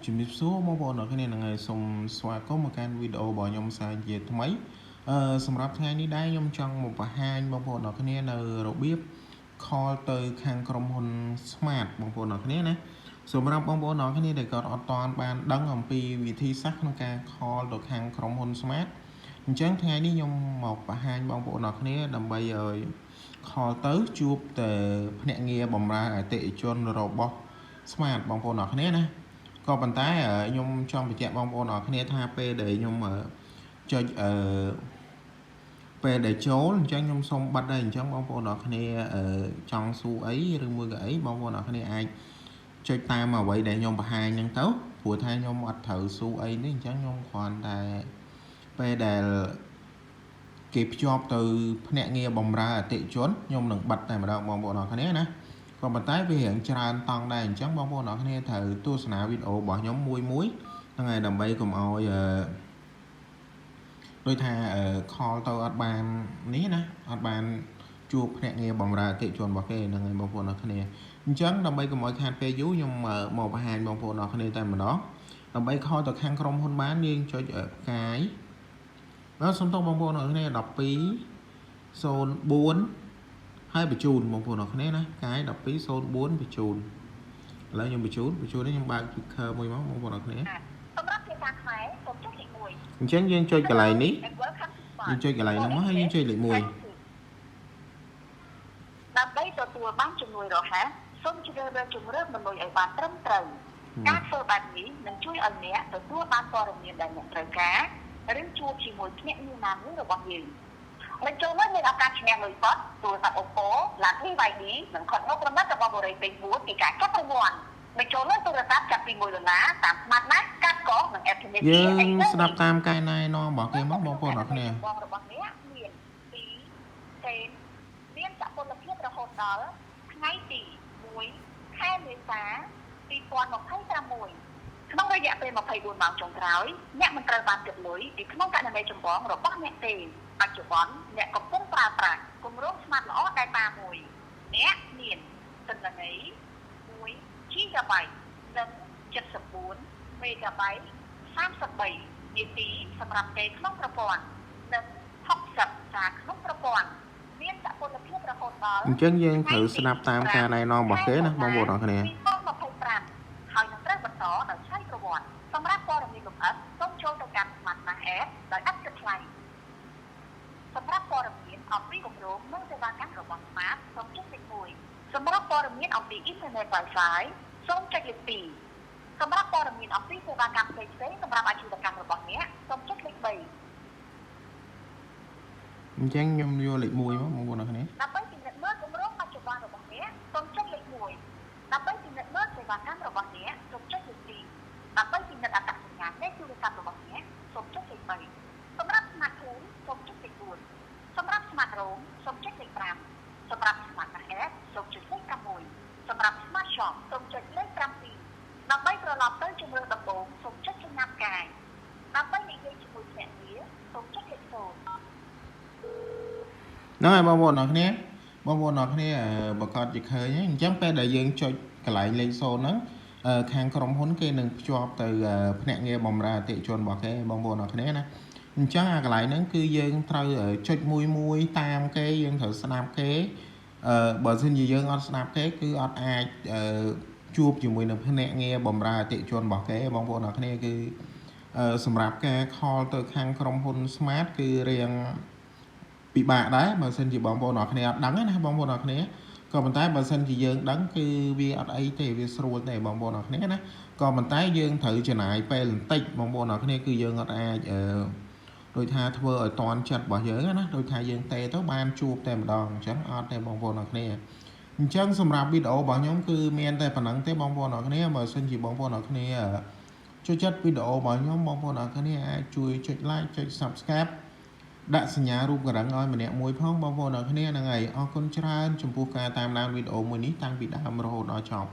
ជំរាបសួរបងប្អូនអរគ្នាហ្នឹងហើយសូមស្វាគមន៍មកកាន់វីដេអូរបស់ខ្ញុំសាជាថ្មីអឺសម្រាប់ថ្ងៃនេះដែរខ្ញុំចង់មកបង្ហាញបងប្អូនអរគ្នានៅរបៀប call ទៅខាងក្រុមហ៊ុន Smart បងប្អូនអរគ្នាណាសម្រាប់បងប្អូនអរគ្នាដែលគាត់អត់ទាន់បានដឹងអំពីវិធីសាស្ត្រក្នុងការ call ទៅខាងក្រុមហ៊ុន Smart អញ្ចឹងថ្ងៃនេះខ្ញុំមកបង្ហាញបងប្អូនអរគ្នាដើម្បីឲ្យ call ទៅជួបទៅភ្នាក់ងារបម្រើអតិថិជនរបស់ Smart បងប្អូនអរគ្នាណាក៏ប៉ុន្តែខ្ញុំចង់បញ្ជាក់បងប្អូនអរគ្នាថាពេលដែលខ្ញុំចុចអឺពេលដែលចូលអញ្ចឹងខ្ញុំសូមបិទដែរអញ្ចឹងបងប្អូនអរគ្នាចង់សួរអីឬមួយក៏អីបងប្អូនអរគ្នាអាចចុចតាមអ្វីដែលខ្ញុំបង្ហាញហ្នឹងទៅព្រោះថាខ្ញុំអត់ត្រូវសួរអីនេះអញ្ចឹងខ្ញុំគ្រាន់តែពេលដែលគេភ្ជាប់ទៅភ្នាក់ងារបម្រើអតិថិជនខ្ញុំនឹងបិទតែម្ដងបងប្អូនអរគ្នាណាក៏ប៉ុន្តែវារៀងច្រើនតង់ដែរអញ្ចឹងបងប្អូនអរគ្នាត្រូវទស្សនាវីដេអូរបស់ខ្ញុំមួយមួយហ្នឹងហើយដើម្បីកុំឲ្យអឺដូចថា call ទៅអត់បាននេះណាអត់បានជួបភ្នាក់ងារបម្រើអតិថិជនរបស់គេហ្នឹងហើយបងប្អូនអរគ្នាអញ្ចឹងដើម្បីកុំឲ្យខាតពេលយូរខ្ញុំមកបង្ហាញបងប្អូនអរគ្នាតែម្ដងដើម្បី call ទៅខាងក្រុមហ៊ុនបានយើងចុចផ្កាយបាទសូមទោសបងប្អូនអរគ្នា12 04ហើយបញ្ជូនបងប្អូនអរគ្នាណាផ្កាយ12 04បញ្ជូនឥឡូវខ្ញុំបញ្ជូនបញ្ជូននេះខ្ញុំបើក speaker មួយមកបងប្អូនអរគ្នា សម្រាប់ភាសាខ្មែរសូមចុចលេខ1 អញ្ចឹងយើងចុចកន្លែងនេះ And welcome to Smart. យើងចុចកន្លែងហ្នឹងមកហើយយើងចុចលេខ1 ដើម្បីទទួលបានជំនួយរហ័សសូមជ្រើសរើសជម្រើសមនុយឲ្យបានត្រឹមត្រូវការធ្វើបែបនេះនឹងជួយឲ្យអ្នកទទួលបានព័ត៌មានដែលអ្នកត្រូវការឬជួបជាមួយភ្នាក់ងារណាមួយរបស់យើងបញ្ចូលមួយមានឱកាសឈ្នះលុយសុទ្ធទូរស័ព្ទ Oppo ឡាន BYD និងខុតនូប្រណិតរបស់បុរីពេញ4ពីការចាប់រង្វាន់បញ្ចូលលុយទូរស័ព្ទចាប់ពី1ដុល្លារតាម Smart ណាកាត់កងនិង App ធនាគារ យើងស្ដាប់តាមការណែនាំរបស់គេមកបងប្អូនអរគ្នា បងរបស់អ្នកមាន2សេនមានសពលភាពរហូតដល់ថ្ងៃទី1ខែមេសា2026ក្នុងរយៈពេល24ម៉ោងចុងក្រោយអ្នកមិនត្រូវបានគិតលុយពីក្នុងករណីចម្បងរបស់អ្នកទេបច្ចុប្បន្នអ្នកកំពុងប្រើប្រាស់គម្រោង Smart ល្អ Data មួយអ្នកមានទិន្នន័យ1 GB និង74 MB 33នាទីសម្រាប់ទេក្នុងប្រព័ន្ធនិង60សារក្នុងប្រព័ន្ធមានសពលភាពរហូតដល់ អញ្ចឹងយើងត្រូវស្ដាប់តាមការណែនាំរបស់គេណាបងប្អូនអរគ្នា 2025ហើយនឹងត្រូវបន្តដោយឆ្លៃប្រវត្តិសម្រាប់ព័ត៌មានលម្អិតសូមចូលទៅកាន់ Smart Max App ដោយឥតគិតថ្លៃសម្រាប់ព័ត៌មានអំពីគម្រោងនិងសេវាកម្មរបស់ Smart សូមចុចលេខ1សម្រាប់ព័ត៌មានអំពីអ៊ីនធឺណិត Wi-Fi សូមចុចលេខ2សម្រាប់ព័ត៌មានអំពីសេវាកម្មផ្សេងៗសម្រាប់អាជីវកម្មរបស់អ្នកសូមចុចលេខ3 អញ្ចឹងខ្ញុំយកលេខ1មកបងប្អូនអរគ្នា ដើម្បីពិនិត្យមើលគម្រោងបច្ចុប្បន្នរបស់អ្នកសូមចុចលេខ1ដើម្បីពិនិត្យមើលសេវាកម្មរបស់អ្នកសូមចុចលេខ2ដើម្បីពិនិត្យអត្តសញ្ញាណលេខទូរស័ព្ទរបស់អ្នកសូមចុចលេខ3សម្រាប់ Smart Home សូមចុចលេខ4សម្រាប់ Smart Roam សូមចុចលេខ5សម្រាប់ Smart App សូមចុចលេខ6សម្រាប់ Smart Shop សូមចុចលេខ7ដើម្បីត្រឡប់ទៅជម្រើសដំបូងសូមចុចសញ្ញាផ្កាយដើម្បីនិយាយជាមួយភ្នាក់ងារសូមចុចលេខ0 ហ្នឹងហើយបងប្អូនអរគ្នាបងប្អូនអរគ្នាប្រកាសជាឃើញហើយអញ្ចឹងពេលដែលយើងចុចកន្លែងលេខ0ហ្នឹងខាងក្រុមហ៊ុនគេនឹងភ្ជាប់ទៅភ្នាក់ងារបម្រើអតិថិជនរបស់គេបងប្អូនអរគ្នាណាអញ្ចឹងអាកន្លែងហ្នឹងគឺយើងត្រូវចុចមួយមួយតាមគេយើងត្រូវស្ដាប់គេអឺបើសិនជាយើងអត់ស្ដាប់គេគឺអត់អាចជួបជាមួយនឹងភ្នាក់ងារបម្រើអតិថិជនរបស់គេបងប្អូនអរគ្នាគឺសម្រាប់ការ call ទៅខាងក្រុមហ៊ុន Smart គឺរៀងពិបាកដែរបើសិនជាបងប្អូនអរគ្នាអត់ដឹងណាបងប្អូនអរគ្នាក៏ប៉ុន្តែបើសិនជាយើងដឹងគឺវាអត់អីទេវាស្រួលទេបងប្អូនអរគ្នាណាក៏ប៉ុន្តែយើងត្រូវចំណាយពេលបន្តិចបងប្អូនអរគ្នាគឺយើងអត់អាចអឺដូចថាធ្វើឲ្យតន់ចិត្តរបស់យើងណាដូចថាយើងទេទៅបានជួបតែម្ដងអញ្ចឹងអត់ទេបងប្អូនអរគ្នាអញ្ចឹងសម្រាប់វីដេអូរបស់ខ្ញុំគឺមានតែប៉ុណ្ណឹងទេបងប្អូនអរគ្នាបើសិនជាបងប្អូនអរគ្នាចូលចិត្តវីដេអូរបស់ខ្ញុំបងប្អូនអរគ្នាអាចជួយចុច like ចុច Subscribe ដាក់សញ្ញារូបកណ្ដឹងឲ្យម្នាក់មួយផងបងប្អូនអរគ្នាហ្នឹងហើយអរគុណច្រើនចំពោះការតាមដានវីដេអូមួយនេះតាំងពីដើមរហូតដល់ចប់។